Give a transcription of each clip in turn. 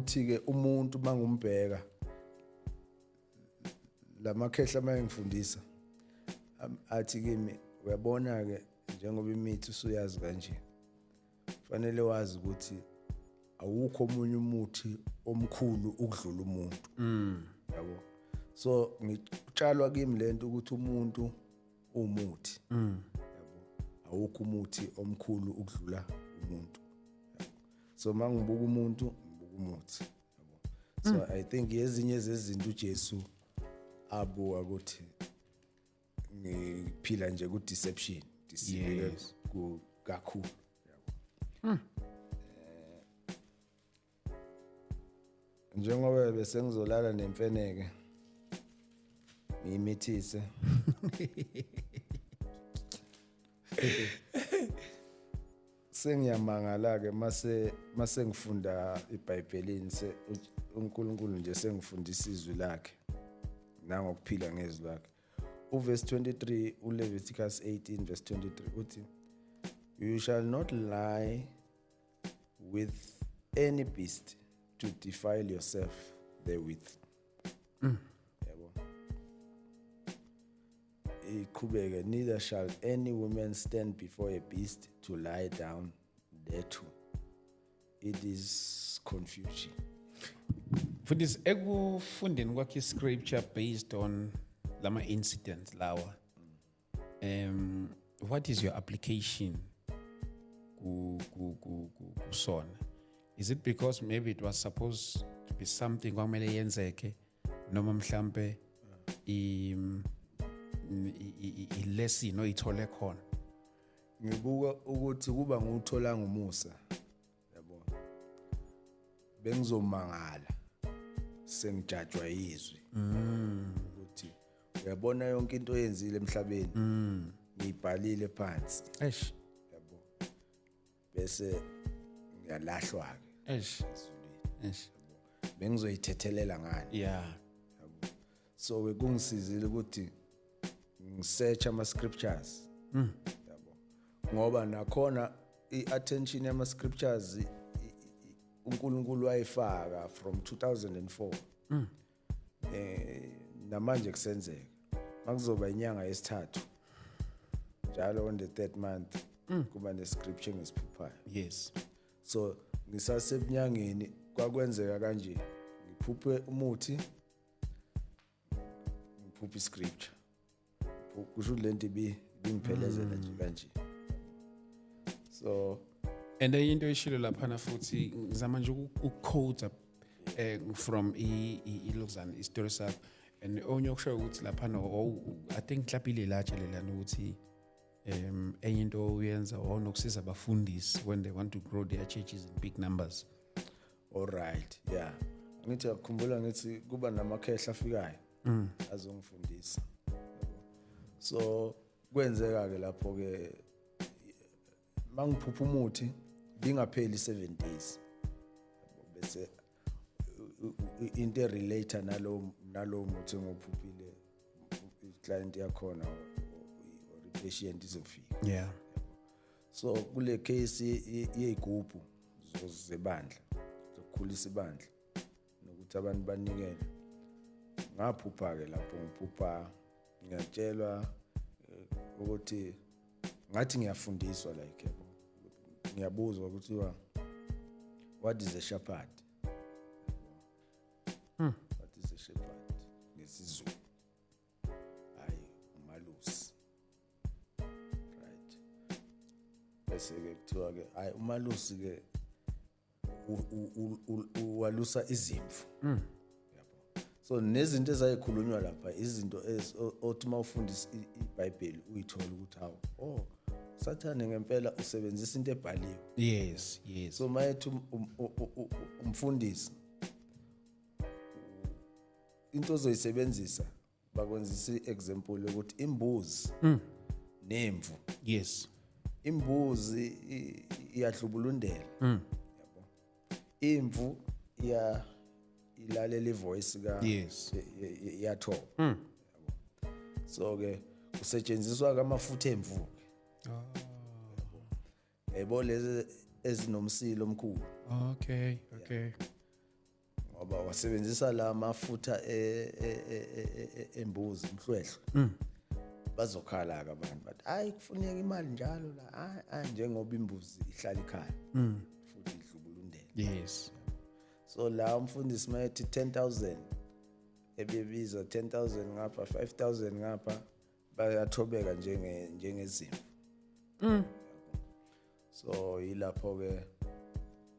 Nanokuthi ke umuntu mangumbheka lamakhehla mayengifundisa, athi kimi, "Uyabona ke, njengoba imithi usuyazi kanje, fanele wazi ukuthi awukho omunye umuthi omkhulu ukudlula umuntu," yabo. So ngitshalwa kimi lento ukuthi umuntu umuthi, yabo, awukho umuthi omkhulu ukudlula umuntu, yabo. So mangibuka umuntu, ngibuka umuthi, yabo. So I think ezinye zezinto uJesu abuka ukuthi ngiphila nje ku deception, deceive kakhulu, yabo. Njengoba bese ngizolala nemfeneke, ngiyimithise, sengiyamangala ke mase ngifunda iBhayibhelini, se uNkulunkulu nje sengifundisa izwi lakhe nangokuphila ngezwi lakhe. Uverse 23, uLeviticus 18 verse 23 uthi, "You shall not lie with any beast to defile yourself therewith," yabo. Iqhubeke, "Neither shall any woman stand before a beast to lie down thereto. It is confusion." Mfundisi, ekufundeni kwakhe scripture based on lama incidents lawa, what is your application ku ku ku kusona? Is it because maybe it was supposed to be something kwamele yenzeke, noma mhlambe i lesson oyithole khona? Ngibuka ukuthi kuba nguthola ngumusa, yabo, bengizomangala sengijajwa yizwi ukuthi, "Uyabona, yonke into oyenzile emhlabeni ngiyibhalile phansi," Eish. yabo, bese ngiyalahlwa ke ezulwini. Eish. Bengizoyithethelela ngani? So ke kungisizile ukuthi ngisearch ama scriptures, yabo, ngoba nakhona i-attention yama scriptures uNkulunkulu wayifaka from 2004. Namanje kusenzeka, makuzoba inyanga yesithathu njalo, on the third month kuba ne scripture engisiphuphayo. So ngisasebunyangeni kwakwenzeka kanje, ngiphuphe umuthi, ngiphuphe iscripture. Kusho ukuthi lento ibingiphelezela nje kanje, so And enye into eshilo laphana futhi, ngizama nje ukuquote from ilokuzana isitori sakho, and onye okushoyo ukuthi laphana I think mhlawumbe ile lelana ukuthi enye into oyenza wawunokusiza abafundisi when they want to grow their churches in big numbers. All right, yeah, ngithi akukhumbula ngithi kuba namakhehla afikayo azongifundisa, yabo. So kwenzeka ke lapho ke, mangiphupha umuthi bingapheli 7 days, yabo, bese into relate nalo muthi engophuphile, i-client yakhona or i-patient izofika. So kule case yeyigubhu zebandla, zokukhulisa ibandla nokuthi abantu banikele, ngaphupha ke lapho, ngiphupha ngiyatshelwa ukuthi ngathi ngiyafundiswa, like, yabo, ngiyabuzwa kuthiwa, "What is a shepherd? What is a shepherd ngesiZulu?" Hayi, umalusi, right? Bese ke kuthiwa ke, hayi, umalusi ke uwalusa izimvu, yabo. So nezinto ezayikhulunywa lapha, izinto othi mawufundisa iBhayibheli uyithola ukuthi, hawo, oh, Sathane ngempela usebenzisa into ebhaliwe. So mayethi umfundisi, into ozoyisebenzisa, bakwenzisa i-example yokuthi imbuzi nemvu. Imbuzi iyadlubulundela, yabo, imvu iya ilalela ivoice ka iyathoba, yabo. So ke kusetshenziswa kamafutha emvu ke, yabo, lezi ezinomsilo omkhulu. Ngoba wasebenzisa la mafutha embuzi umhlwehlwe, bazokhala ke abantu, but hayi, kufuneka imali njalo la. Hayi, hayi, njengoba imbuzi ihlala ekhaya futhi idlubulundela. So la umfundisi mayethi 10,000, ebebiza 10,000 ngapha, 5000 ngapha, bayathobeka njengezimvu. So yilapho ke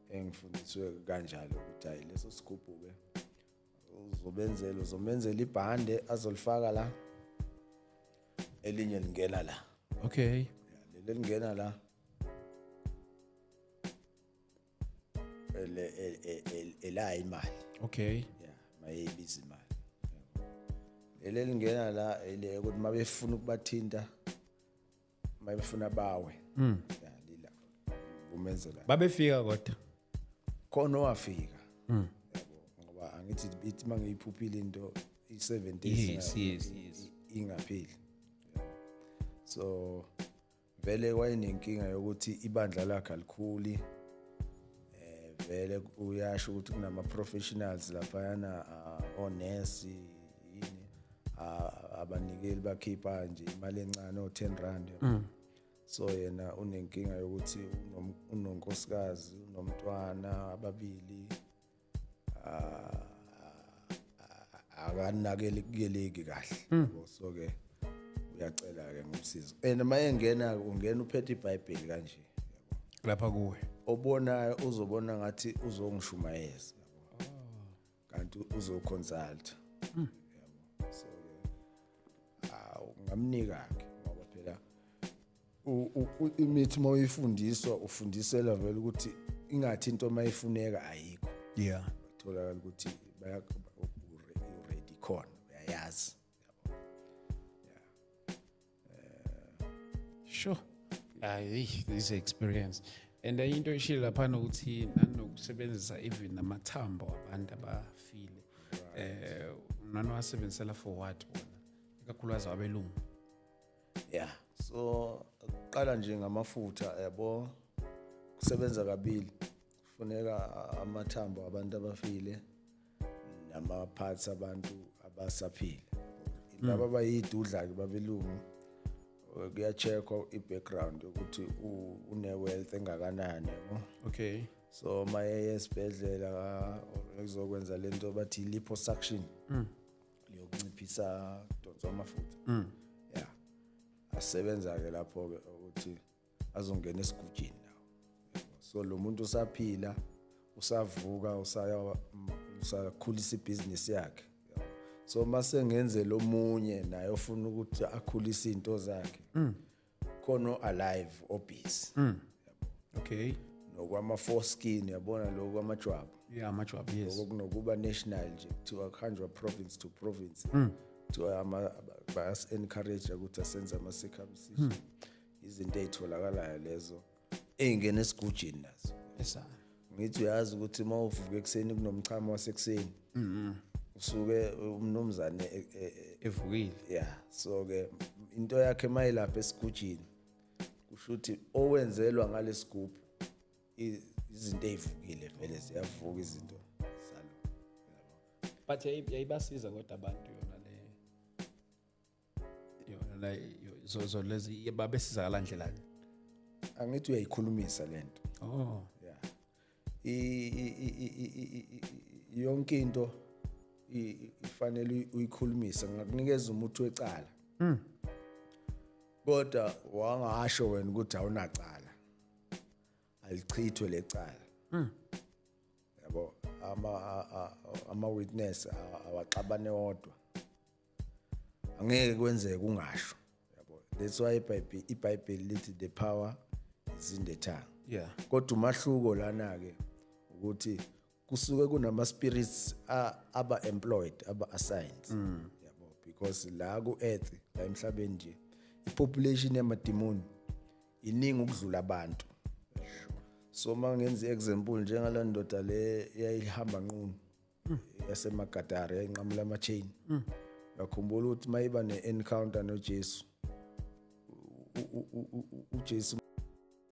engifundiswe kanjalo ukuthi hayi, leso sigubhu ke uzomenzela ibhande azolifaka la, elinye lingena la. Ya, leli lingena la ela imali. Ya, mayeyibiza imali. Leli lingena la ele ukuthi mabefuna ukubathinta, mabefuna bawe, ya, lila kumenzela. Babefika kodwa? Khona owafika, yabo, ngoba angithi ithi mangiyiphuphile into i7 days ingapheli. So vele wayenenkinga yokuthi ibandla lakhe alikhuli. Vele uyasho ukuthi kunama professionals laphayana, onesi yini, abanikeli, bakhipha nje imali encane o10 rand. So yena unenkinga yokuthi unonkosikazi, unomntwana ababili, akanakelekeleki kahle, yabo. So ke uyacela ke ngomsizo, and mayengena ungena uphethe iBhayibheli kanje, yabo. Lapha kuwe? Obonayo uzobona ngathi uzongishumayeza, yabo, kanti uzoconsult, yabo. So ke awu, ngamnika ke, ngoba phela imithi mawuyifundiswa ufundisela vele ukuthi ingathi into mayifuneka ayikho. Tholakala ukuthi baya ready khona, uyayazi. Sure, hayi, this is experience. And enye into eshile laphana ukuthi nanokusebenzisa even namathambo abantu abafile, nanowasebenzisela for what bona, ikakhulukazi abelungu? Yeah, so kuqala nje ngamafutha, yabo, kusebenza kabili. Kufuneka amathambo abantu abafile nama parts abantu abasaphila. Laba abayidudla ke babelungu, kuya-checkwa i-background ukuthi une wealth engakanani, yabo. So maye esibhedlela or ekuzokwenza lento bathi liposuction yokunciphisa kudonswa amafutha, yeah, asebenza ke lapho ke ukuthi azongena esigujini nawo. So lo muntu usaphila, usavuka, usaya, usakhulisa ibhizinisi yakhe, yabo. So mase ngenze lomunye naye ofuna ukuthi akhulise izinto zakhe, khona alive obusy. Nokwama foreskin, yabona, lokho kwamajwabu. Yeah, amajwabu, yes. Lokho kunokuba national nje, kuthiwa kuhanjwa province to province, kuthiwa bayas encourage ukuthi asenze ama circumcision, izinto ezitholakalayo lezo ey'ngena esigujini nazo. Ngithi uyazi ukuthi uma uvuka ekuseni kunomchamo wasekuseni, usuke umnumzane Evukile. Yeah, so ke into yakhe mayilapha esigujini, kusho ukuthi owenzelwa ngalesigubhu izinto ey'vukile vele ziyavuka izinto zalo. But yayibasiza kodwa abantu yona le, yona la zo lezi, babesizakala ndlelani? Angithi uyayikhulumisa lento. Oh. Yeah, yonke into ifanele uyikhulumise. Ngakunikeza umuthi wecala, kodwa wangasho wena ukuthi awunacala, alichithwe lecala, yabo. Ama witness awaxabane wodwa, angeke kwenzeke ungasho, yabo. That's why iBhayibheli lithi the power is in the tongue. Kodwa umahluko lana ke ukuthi kusuke kunama spirits aba employed, aba assigned, yabo, because la ku earth, la emhlabeni nje, ipopulation yamademoni iningi ukudlula abantu. So mangenza example, njengala ndoda le yayihamba nqunu yasemagadara, yayinqamula ama chain, uyakhumbula ukuthi mayiba ne-encounter noJesu, uJesu